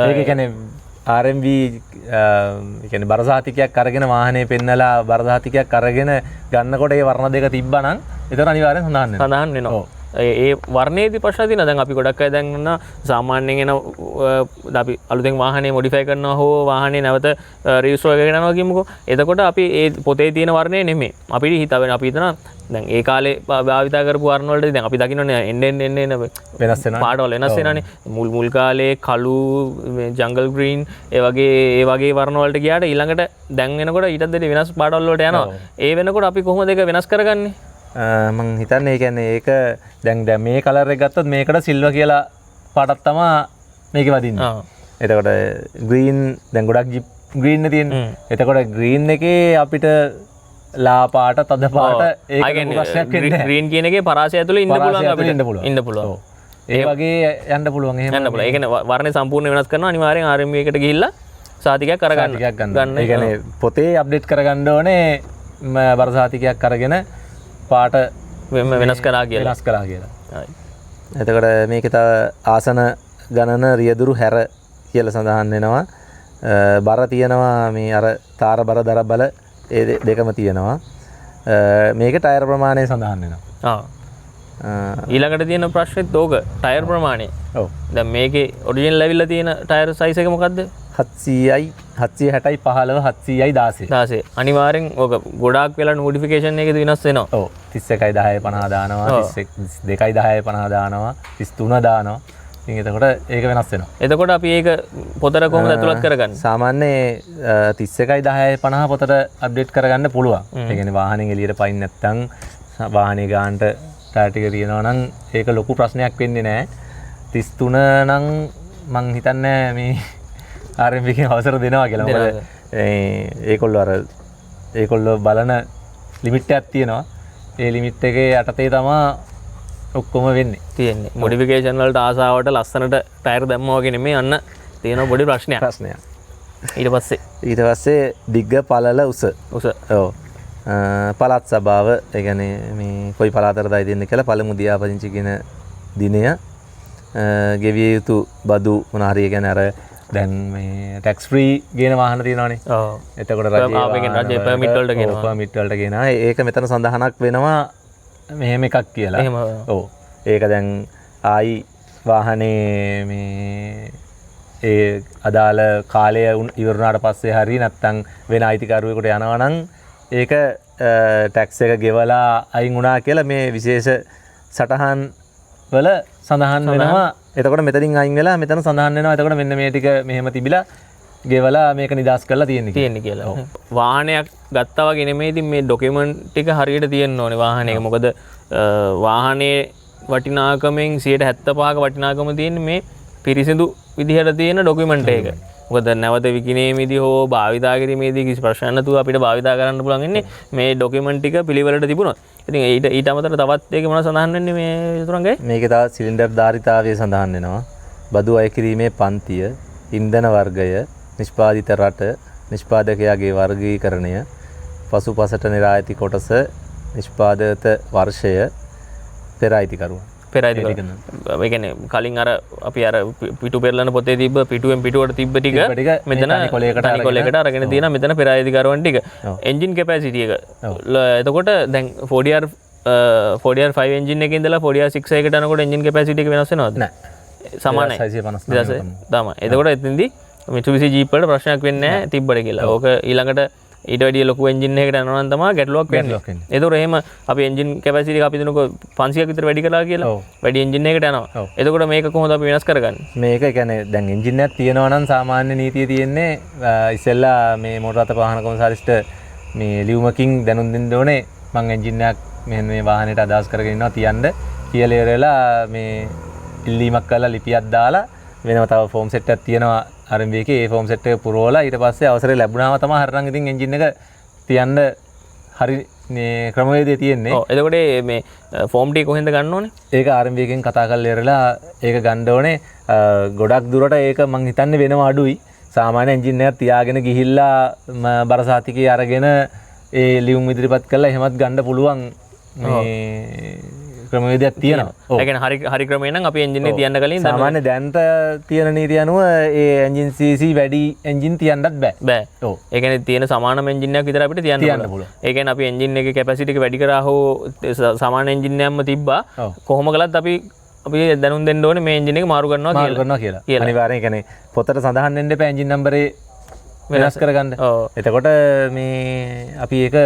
ඒක කියන්නේ RMV ඒ කියන්නේ බර සහතිකයක් අරගෙන වාහනේ පෙන්නලා බර සහතිකයක් අරගෙන ගන්නකොට ඒ වර්ණ දෙක තිබ්බා නම් ඒතර අනිවාර්යෙන් සඳහන් වෙනවා. ඔව්. ඒ වර්ණයේදී ප්‍රශ්න තියෙනවා. දැන් අපි ගොඩක් අය දැන් ඉන්න සාමාන්‍යයෙන් එන අපි අලුතෙන් වාහනේ මොඩිෆයි කරනවා හෝ වාහනේ නැවත රීස්ටෝර් එකකට යනවා කියමුකෝ. එතකොට අපි ඒ පොතේ තියෙන වර්ණය නෙමෙයි. අපිට හිතවෙන අපි හිතනවා දැන් ඒ කාලේ භාවිතා කරපු වර්ණ වලට දැන් අපි දකින්නනේ එන්න එන්න එන්න එන්න වෙනස් වෙනවා. පාටවල වෙනස් වෙනවානේ. මුල් මුල් කාලේ කළු මේ ජංගල් ග්‍රීන් ඒ වගේ වර්ණ වලට ගියාට ඊළඟට දැන් වෙනකොට ඊටත් වැඩි වෙනස් පාටවල වලට යනවා. ඒ වෙනකොට අපි කොහොමද ඒක වෙනස් කරගන්නේ? මං හිතන්නේ ඒ කියන්නේ ඒක දැන් මේ කලර් එක ගත්තොත් මේකට සිල්වර් කියලා පාටක් තමයි මේකේ වදින්නේ. එතකොට ග්‍රීන් දැන් ගොඩක් ජිප් ග්‍රීන් නේ තියෙන්නේ. එතකොට ග්‍රීන් එකේ අපිට ලා පාට තද පාට ඒක ලොකු ප්‍රශ්නයක් වෙන්නේ නැහැ. ග්‍රීන් කියන එකේ පරාසය ඇතුලේ ඉන්න පුළුවන් අපිට. ඉන්න පුළුවන්. ඒ වගේ යන්න පුළුවන්. එහෙම යන්න පුළුවන්. ඒ කියන්නේ වර්ණය සම්පූර්ණ වෙනස් කරනවා අනිවාර්යෙන් RMV එකට ගිහිල්ලා සහතිකයක් අරගන්න. ගන්න. ඒ කියන්නේ පොතේ අප්ඩේට් කරගන්න ඕනේ බර සහතිකයක් අරගෙන පාට වෙනස් කරා කියලා. එතකොට මේකේ තව ආසන ගණන රියදුරු හැර කියලා සඳහන් වෙනවා. බර තියෙනවා මේ අර තාර බර දර බල ඒ දෙකම තියෙනවා. මේකේ ටයර් ප්‍රමාණය සඳහන් වෙනවා. ඊළඟට තියෙන ප්‍රශ්නේත් ඕක ටයර් ප්‍රමාණය. ඔව්. දැන් මේකේ ඔරිජිනල් ඇවිල්ලා තියෙන ටයර් සයිස් එක මොකද්ද? 700යි 760යි 15 700යි 16. 16. අනිවාර්යෙන් ඕක ගොඩාක් වෙලා මොඩිෆිකේෂන් එකේදී වෙනස් වෙනවා. ඔව්. 31යි 10යි 50 දානවා, 32යි 10යි 50 දානවා, 33 දානවා. ඉතින් එතකොට ඒක වෙනස් වෙනවා. එතකොට අපි ඒක පොතට කොහොමද ඇතුළත් කරගන්නේ? සාමාන්‍ය 31යි 10යි 50 පොතට අප්ඩේට් කරගන්න පුළුවන්. ඒ කියන්නේ වාහනෙන් එළියට පයින් නැත්තම් වාහනේ ගානට ටයර් ටික තියෙනවා නම් ඒක ලොකු ප්‍රශ්නයක් වෙන්නේ නැහැ. 33 නම් මං හිතන්නේ මේ RMV එකෙන් අවසර දෙනවා කියලා. මොකද ඒකොල්ලෝ අර ඒකොල්ලෝ බලන ලිමිට් එකක් තියෙනවා. ඒ ලිමිට් එකේ යටතේ තමා ඔක්කොම වෙන්නේ. තියෙන්නේ. මොඩිෆිකේෂන් වලට ආසාවට ලස්සනට ටයර් දැම්මා වගේ නෙමෙයි අන්න තියෙන පොඩි ප්‍රශ්නයක්. ඊට පස්සේ දිග පළල උස. ඔව්. පළාත් සභාව ඒ කියන්නේ මේ කොයි පළාතටද අයිති වෙන්නේ කියලා පළමු දියාපදිංචි කියන දිනය ගෙවිය යුතු බදු මොන හරි ඒ කියන්නේ අර දැන් මේ ටැක්ස් ෆ්‍රී ගේන වාහන තියෙනවානේ. ඔව්. එතකොට රජයේ පර්මිට් වලට ගේනවා. පර්මිට් වලට ගේනවා. ඒක මෙතන සඳහනක් වෙනවා මෙහෙම එකක් කියලා. එහෙම. ඔව්. ඒක දැන් ආයි වාහනේ මේ ඒ අදාළ කාලය ඉවර වුණාට පස්සේ හරි නැත්තම් වෙන අයිතිකරුවෙකුට යනවා නම් ඒක ටැක්ස් එක ගෙවලා අයින් වුණා කියලා මේ විශේෂ සටහන් වල සඳහන් වෙනවා. එතකොට මෙතනින් අයින් වෙලා මෙතන සඳහන් වෙනවා. එතකොට මෙන්න මේ ටික මෙහෙම තිබිලා ගෙවලා මේක නිදාස් කරලා තියෙන්නේ කියලා. වාහනයක් ගත්තා වගේ නෙමෙයි ඉතින් මේ ඩොකියුමන්ට් ටික හරියට තියෙන්න ඕනේ වාහනයක. මොකද වාහනේ වටිනාකමෙන් 75ක වටිනාකම තියෙන්නේ මේ පිරිසිදු විදිහට තියෙන ඩොකියුමන්ට් එක. මොකද නැවත විකිණීමේදී හෝ භාවිතා කිරීමේදී කිසි ප්‍රශ්නයක් නැතුව අපිට භාවිතා කරන්න පුළුවන් වෙන්නේ මේ ඩොකියුමන්ට් ටික පිළිවෙලට තිබුණොත්. ඉතින් ඊට අමතරව තවත් ඒක මොනවද සඳහන් වෙන්නේ මේ චතුරංගයේ? මේකේ තව සිලින්ඩර් ධාරිතාවය සඳහන් වෙනවා. බදු අය කිරීමේ පන්තිය, ඉන්ධන වර්ගය, නිෂ්පාදිත රට, නිෂ්පාදකයාගේ වර්ගීකරණය, පසුපසට නෙරා ඇති කොටස, නිෂ්පාදිත වර්ෂය, පෙර අයිතිකරුවන්. පෙර අයිතිකරුවන්. ඒ කියන්නේ කලින් අර අපි අර පිටු පෙරලන පොතේ තිබ්බ පිටුවෙන් පිටුවට තිබ්බ ටික මෙතන තනි කොලයකට අරගෙන තියෙනවා. මෙතන පෙර අයිතිකරුවන් ටික. එන්ජින් කැපැසිටි එක. එතකොට දැන් 4DR5 engine එකේ ඉඳලා 4DR6 එකට යනකොට එන්ජින් කැපැසිටි එක වෙනස් වෙනවද? නෑ. සමානයි. 659 තමයි. එතකොට එතෙන්දී Mitsubishi Jeep වලට ප්‍රශ්නයක් වෙන්නේ නැහැ තිබ්බට කියලා. ඕක ඊළඟට ඊට වැඩිය ලොකු එන්ජින් එකකට යනවා නම් තමයි ගැටලුවක් වෙන්නේ. එතකොට එහෙම අපි එන්ජින් කැපැසිටි එක අපි දෙනකො 500ක් විතර වැඩි කරලා කියලා වැඩි එන්ජින් එකකට යනවා. එතකොට මේක කොහොමද අපි වෙනස් කරගන්නේ? මේක ඒ කියන්නේ දැන් එන්ජින් එකක් තියෙනවා නම් සාමාන්‍ය නීතිය තියෙන්නේ ඉස්සෙල්ලා මේ මෝටර රථ වාහන කොමසාරිස්ට මේ ලියුමකින් දැනුම් දෙන්න ඕනේ මං එන්ජින් එකක් මෙහෙම මේ වාහනේට අදහස් කරගෙන ඉන්නවා තියන්න කියලා ඉවරලා මේ ඉල්ලීමක් කරලා ලිපියක් දාලා වෙනම තව ෆෝම් සෙට් එකක් තියෙනවා RMB එකේ ඒ ෆෝම් සෙට් එක පුරවලා ඊට පස්සේ අවසරය ලැබුණාම තමයි හරිනම් ඉතින් එන්ජින් එක තියන්න හරි මේ ක්‍රමවේදය තියෙන්නේ. ඔව් එතකොට මේ ෆෝම් ටික කොහෙන්ද ගන්න ඕනේ? ඒක RMB එකෙන් කතා කරලා ඉවරලා ඒක ගන්න ඕනේ. ගොඩක් දුරට ඒක මං හිතන්නේ වෙනම අඩුයි. සාමාන්‍ය එන්ජින් එකක් තියාගෙන ගිහිල්ලා බර සහතිකය අරගෙන ඒ ලියුම් ඉදිරිපත් කරලා එහෙමත් ගන්න පුළුවන් මේ ක්‍රමවේදයක් තියෙනවා. ඒ කියන්නේ හරි ක්‍රමය නම් අපි එන්ජින් එක තියන්න කලින් සාමාන්‍ය දැන්ට තියෙන නීතිය අනුව ඒ එන්ජින් CC වැඩි එන්ජින් තියන්නත් බෑ. බෑ. ඔව්. ඒ කියන්නේ තියෙන සමානම එන්ජින් එකක් විතර අපිට තියන්න පුළුවන්. ඒ කියන්නේ අපි එන්ජින් එකේ කැපැසිටි එක වැඩි කරා හෝ සමාන එන්ජින් එකක්ම තිබ්බා කොහොම කළත් අපි දැනුම් දෙන්න ඕනේ මේ එන්ජින් එක මාරු කරනවා කියලා. මාරු කරනවා කියලා. අනිවාර්යෙන් ඒ කියන්නේ පොතට සඳහන් වෙන්න එපා එන්ජින් නම්බරේ වෙනස් කරගන්න. එතකොට මේ අපි ඒක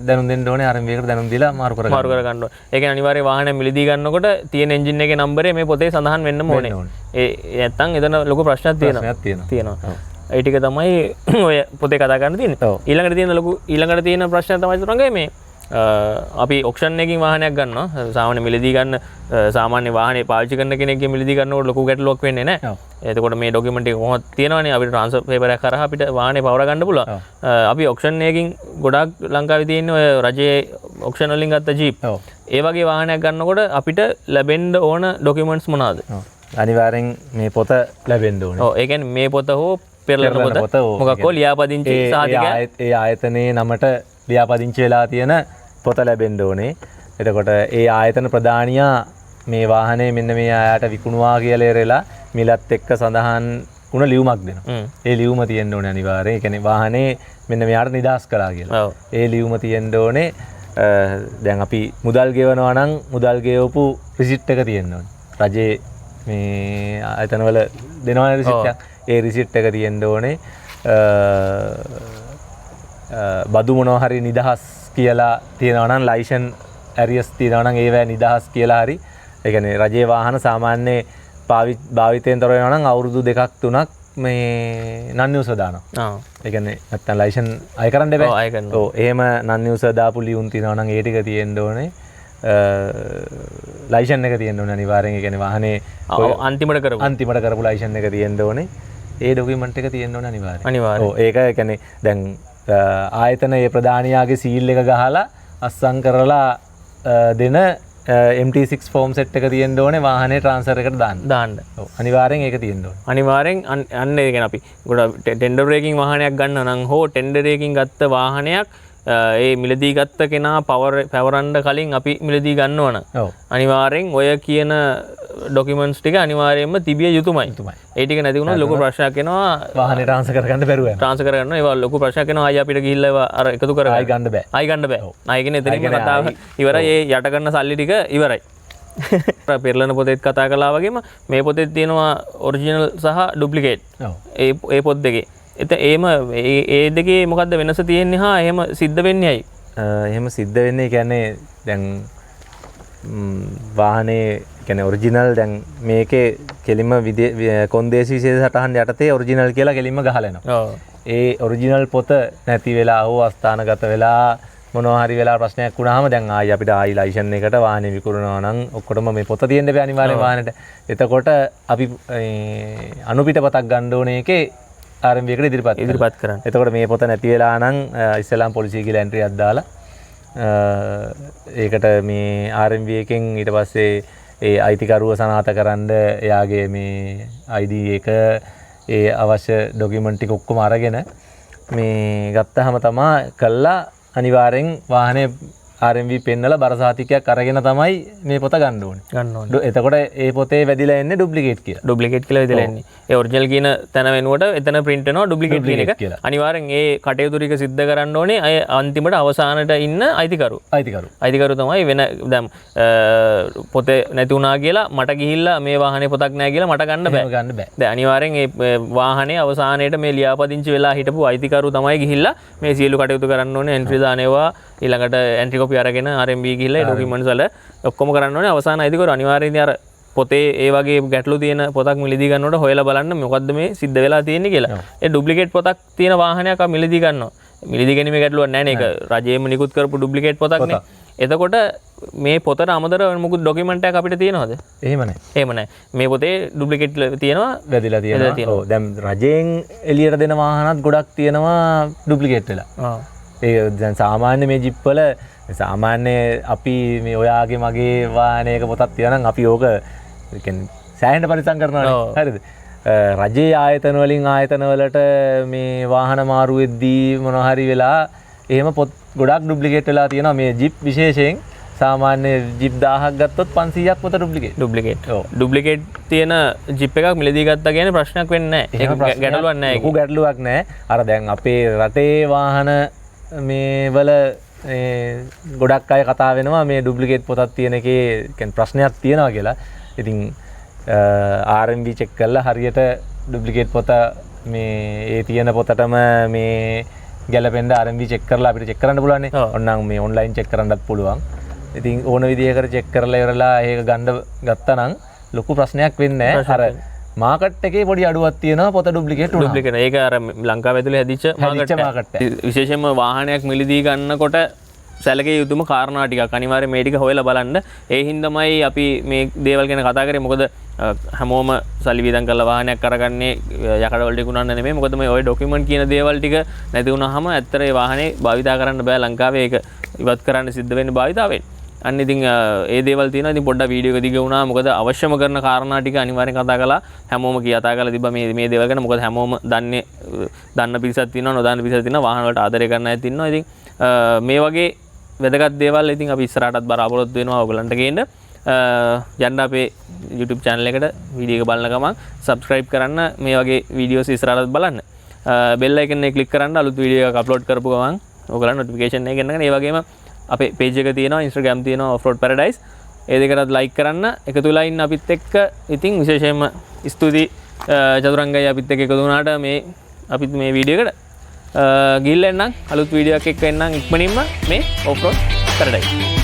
දැනුම් දෙන්න ඕනේ RMB එකට දැනුම් දීලා මාරු කරගන්න. මාරු කරගන්න ඕනේ. ඒ කියන්නේ අනිවාර්යයෙන් වාහනය මිලදී ගන්නකොට තියෙන එන්ජින් එකේ නම්බරේ මේ පොතේ සඳහන් වෙන්නම ඕනේ. ඒ නැත්තම් එතන ලොකු ප්‍රශ්නයක් තියෙනවා. තියෙනවා. ඒ ටික තමයි ඔය පොතේ කතා කරන්න තියෙන්නේ. ඊළඟට තියෙන ලොකු ඊළඟට තියෙන ප්‍රශ්නය තමයි තුරංග මේ අපි ඔක්ෂන් එකකින් වාහනයක් ගන්නවා. සාමාන්‍ය මිලදී ගන්න සාමාන්‍ය වාහනේ පාවිච්චි කරන කෙනෙක්ගේ මිලදී ගන්නකොට ලොකු ගැටලුවක් වෙන්නේ නැහැ. එතකොට මේ ඩොකියුමන්ට් එක කොහොමද තියෙනවනේ අපිට ට්‍රාන්ස්ෆර් පේපර් එකක් කරා අපිට වාහනේ පවර ගන්න පුළුවන්. අපි ඔක්ෂන් එකකින් ගොඩාක් ලංකාවේ තියෙන ඔය රජයේ ඔක්ෂන් වලින් ගත්ත ජීප්. ඒ වගේ වාහනයක් ගන්නකොට අපිට ලැබෙන්න ඕන ඩොකියුමන්ට්ස් මොනවාද? අනිවාර්යෙන් මේ පොත ලැබෙන්න ඕනේ. ඔව් ඒ කියන්නේ මේ පොත හෝ පෙරලන පොත මොකක් හෝ ලියාපදිංචි සහතිකයක් ඒ ආයතනයේ නමට ලියාපදිංචි වෙලා තියෙන පොත ලැබෙන්න ඕනේ. එතකොට ඒ ආයතන ප්‍රධානියා මේ වාහනේ මෙන්න මේ අයට විකුණුවා කියලා එරෙලා මිලත් එක්ක සඳහන් වුණ ලියුමක් දෙනවා. ඒ ලියුම තියෙන්න ඕනේ අනිවාර්යයෙන්. ඒ කියන්නේ වාහනේ මෙන්න මෙයාට නිදහස් කළා කියලා. ඒ ලියුම තියෙන්න ඕනේ. දැන් අපි මුදල් ගෙවනවා නම් මුදල් ගෙවපු රිසිට් එක තියෙන්න ඕනේ. රජයේ මේ ආයතනවල දෙනවනේ රිසිට් එකක්. ඒ රිසිට් එක තියෙන්න ඕනේ. බදු මොනවා හරි නිදහස් කියලා තියෙනවා නම් ලයිසන් ඇරියස් තියෙනවා නම් ඒවැ නිදහස් කියලා හරි. ඒ කියන්නේ රජයේ වාහන සාමාන්‍ය භාවිතයෙන් තොර වෙනවා නම් අවුරුදු 2ක් 3ක් මේ නන් යූසර් දානවා. ඒ කියන්නේ නැත්තම් ලයිසන් අය කරන්න බෑ. ඔව් අය කරනවා. ඔව් එහෙම නන් යූසර් දාපු ලියුම් තියෙනවා නම් ඒ ටික තියෙන්න ඕනේ. ලයිසන් එක තියෙන්න ඕනේ අනිවාර්යෙන්. ඒ කියන්නේ වාහනේ අන්තිමට කරපු ලයිසන් එක තියෙන්න ඕනේ. ඒ ඩොකියුමන්ට් එක තියෙන්න ඕනේ අනිවාර්යෙන්. අනිවාර්යෙන්. ඔව් ඒක ඒ කියන්නේ දැන් ආයතන ඒ ප්‍රධානියාගේ සීල් එක ගහලා අස්සම් කරලා දෙන MT6 form set එක තියෙන්න ඕනේ වාහනේ ට්‍රාන්ස්ෆර් එකට දාන්න. ඔව් අනිවාර්යෙන් ඒක තියෙන්න ඕනේ. අනිවාර්යෙන් අන්න ඒ කියන්නේ අපි ගොඩ ටෙන්ඩර් එකකින් වාහනයක් ගන්න නම් හෝ ටෙන්ඩර් එකකින් ගත්ත වාහනයක් ඒ මිලදී ගත්ත කෙනා පවරන්න කලින් අපි මිලදී ගන්නවා නම් අනිවාර්යෙන් ඔය කියන ඩොකියුමන්ට්ස් ටික අනිවාර්යයෙන්ම තිබිය යුතුමයි. ඒ ටික නැති වුණොත් ලොකු ප්‍රශ්නයක් එනවා. වාහනේ ට්‍රාන්ස්ෆර් කරගන්න බැරුව යනවා. ට්‍රාන්ස්ෆර් කරගන්න ඒවා ලොකු ප්‍රශ්නයක් එනවා. ආයි අපිට ගිහිල්ලා ඒවා අර එකතු කරගන්න. ආයි ගන්න බෑ. ආයි ගන්න බෑ. ආයි කියන්නේ එතනින්ම කතාව ඉවරයි. ඒ යට කරන සල්ලි ටික ඉවරයි. පෙරලන පොතේත් කතා කළා වගේම මේ පොතේත් තියෙනවා ඔරිජිනල් සහ ඩුප්ලිකේට්. ඒ ඒ පොත් දෙකේ. එත ඒම ඒ දෙකේ මොකද්ද වෙනස තියෙන්නේ හා එහෙම සිද්ධ වෙන්නේ ඇයි? එහෙම සිද්ධ වෙන්නේ කියන්නේ දැන් වාහනේ කියන්නේ ඔරිජිනල් දැන් මේකේ කෙලින්ම කොන්දේසි විශේෂ සටහන් යටතේ ඔරිජිනල් කියලා කෙලින්ම ගහලා එනවා. ඒ ඔරිජිනල් පොත නැති වෙලා හෝ අස්ථානගත වෙලා මොනවා හරි වෙලා ප්‍රශ්නයක් වුණාම දැන් ආයි අපිට ආයි ලයිසන් එකට වාහනේ විකුණනවා නම් ඔක්කොටම මේ පොත තියෙන්න බෑ අනිවාර්යෙන් වාහනේට. එතකොට අපි අනුපිටපතක් ගන්න ඕනේ එකේ RMB එකට ඉදිරිපත් කරන්න. එතකොට මේ පොත නැති වෙලා නම් ඉස්සෙල්ලාම පොලිසිය ගිහලා එන්ට්‍රි එකක් දාලා ඒකට මේ RMB එකෙන් ඊට පස්සේ ඒ අයිතිකරුව සනාථ කරන්න එයාගේ මේ ID එක ඒ අවශ්‍ය ඩොකියුමන්ට් ටික ඔක්කොම අරගෙන මේ ගත්තාම තමා කළා අනිවාර්යෙන් වාහනේ RMV පෙන්නලා බර සහතිකයක් අරගෙන තමයි මේ පොත ගන්න ඕනේ. ගන්න ඕනේ. එතකොට ඒ පොතේ වැදිලා එන්නේ ඩුප්ලිකේට් කියලා. ඩුප්ලිකේට් කියලා වැදිලා එන්නේ. ඒ ඔරිජිනල් කියන තැන වෙනුවට එතන ප්‍රින්ට් වෙනවා ඩුප්ලිකේට් කියන එක. අනිවාර්යෙන් ඒ කටයුතු ටික සිද්ධ කරන්න ඕනේ අය අන්තිමට අවසානට ඉන්න අයිතිකරු. අයිතිකරු. අයිතිකරු තමයි වෙන දැන් පොතේ නැති වුණා කියලා මට ගිහිල්ලා මේ වාහනේ පොතක් නැහැ කියලා මට ගන්න බෑ. ගන්න බෑ. දැන් අනිවාර්යෙන් ඒ වාහනේ අවසානයේට මේ ලියාපදිංචි වෙලා හිටපු අයිතිකරු තමයි ගිහිල්ලා මේ සියලු කටයුතු කරන්න ඕනේ. එන්ට්‍රි දාන ඒවා ඊළඟට එන්ට්‍රි කොපි අරගෙන RMB ගිහිල්ලා ඒ ඩොකියුමන්ට්ස් වල ඔක්කොම කරන්න ඕනේ. අවසාන අයිතිකරු අනිවාර්යෙන් ඉතින් අර පොතේ ඒ වගේ ගැටලු තියෙන පොතක් මිලදී ගන්නකොට හොයලා බලන්න මොකද්ද මේ සිද්ධ වෙලා තියෙන්නේ කියලා. ඒ ඩුප්ලිකේට් පොතක් තියෙන වාහනයක් අපි මිලදී ගන්නවා. මිලදී ගැනීමේ ගැටලුවක් නැහැ නේ. ඒක රජයේම නිකුත් කරපු ඩුප්ලිකේට් පොතක් නේ. එතකොට මේ පොතට අමතරව මොකුත් ඩොකියුමන්ට් එකක් අපිට තියෙනවද? එහෙම නැහැ. එහෙම නැහැ. මේ පොතේ ඩුප්ලිකේට් තියෙනවා, වැදිලා තියෙනවා. ඔව්, දැන් රජයෙන් එළියට දෙන වාහනත් ගොඩක් තියෙනවා ඩුප්ලිකේට් වෙලා. ඒ දැන් සාමාන්‍ය මේ ජිප් වල සාමාන්‍ය අපි මේ ඔයාගේ මගේ වාහනයක පොතක් තියෙනවා නම් අපි ඕක ඒ කියන්නේ සෑහෙන පරිස්සම් කරනවානේ. හරිද? රජයේ ආයතන වලින් ආයතන වලට මේ වාහන මාරු වෙද්දී මොනවා හරි වෙලා එහෙම පොත් ගොඩක් ඩුප්ලිකේට් වෙලා තියෙනවා. මේ ජිප් විශේෂයෙන් සාමාන්‍ය ජිප් 1000ක් ගත්තොත් 500ක් පොත ඩුප්ලිකේට්. ඩුප්ලිකේට්. ඩුප්ලිකේට් තියෙන ජිප් එකක් මිලදී ගත්තා කියන්නේ ප්‍රශ්නයක් වෙන්නේ නැහැ. ඒක ගැටලුවක් නැහැ. ලොකු ගැටලුවක් නැහැ. අර දැන් අපේ රටේ වාහන මේ වල මේ ගොඩක් අය කතා වෙනවා මේ ඩුප්ලිකේට් පොතක් තියෙන එකේ කියන්නේ ප්‍රශ්නයක් තියෙනවා කියලා. ඉතින් RMV check කරලා හරියට ඩුප්ලිකේට් පොත මේ ඒ තියෙන පොතටම මේ ගැලපෙන්න RMV check කරලා අපිට චෙක් කරන්න පුළුවන් නේ. ඕනනම් මේ ඔන්ලයින් චෙක් කරන්නත් පුළුවන්. ඉතින් ඕන විදිහකට චෙක් කරලා ඉවරලා ඒක ගන්න ගත්තා නම් ලොකු ප්‍රශ්නයක් වෙන්නේ නැහැ. අර මාකට් එකේ පොඩි අඩුවක් තියෙනවා පොත ඩුප්ලිකේට් වුණා. ඩුප්ලිකේට්. ඒක අර ලංකාව ඇතුලේ හැදිච්ච මාකට් එක. විශේෂයෙන්ම වාහනයක් මිලදී ගන්නකොට සැලකිය යුතුම කාරණා ටිකක් අනිවාර්යයෙන් මේ ටික හොයලා බලන්න. ඒ හින්දාමයි අපි මේ දේවල් ගැන කතා කරේ. මොකද හැමෝම සල්ලි වියදම් කරලා වාහනයක් අරගන්නේ යකඩ වලට විකුණන්න නෙමෙයි. මොකද මේ ඔය ඩොකියුමන්ට් කියන දේවල් ටික නැති වුණාම ඇත්තට ඒ වාහනේ භාවිතා කරන්න බෑ ලංකාවේ. ඒක ඉවත් කරන්න සිද්ධ වෙන්නේ භාවිතා වෙන්න. අන්න ඉතින් ඒ දේවල් තියෙනවා. ඉතින් පොඩ්ඩක් වීඩියෝ එක දිග වුණා. මොකද අවශ්‍යම කරන කාරණා ටික අනිවාර්යෙන් කතා කළා. හැමෝම කතා කරලා තිබ්බා මේ දේවල් ගැන. මොකද හැමෝම දන්න පිරිසක් තියෙනවා, නොදන්න පිරිසක් තියෙනවා, වාහන වලට ආදරය කරන අයත් ඉන්නවා. ඉතින් මේ වගේ වැදගත් දේවල් ඉතින් අපි ඉස්සරහටත් බලාපොරොත්තු වෙනවා ඔයගලන්ට ගේන්න. යන්න අපේ YouTube channel එකට වීඩියෝ එක බලන ගමන් subscribe කරන්න, මේ වගේ වීඩියෝස් ඉස්සරහටත් බලන්න. බෙල් icon එක ක්ලික් කරන්න අලුත් වීඩියෝ එකක් අප්ලෝඩ් කරපු ගමන් ඔයගලන්ට නොටිෆිකේෂන් එක එන්න. ඒ වගේම අපේ පේජ් එක තියෙනවා, Instagram තියෙනවා, Offroad Paradise. ඒ දෙකටත් like කරන්න, එකතු වෙලා ඉන්න අපිත් එක්ක. ඉතින් විශේෂයෙන්ම ස්තුතියි චතුරංගයි අපිත් එක්ක එකතු වුණාට මේ අපිත් මේ වීඩියෝ එකට. ගිහිල්ලා එන්නම් අලුත් වීඩියෝ එකක් එක්ක එන්නම් ඉක්මනින්ම මේ Offroad Paradise.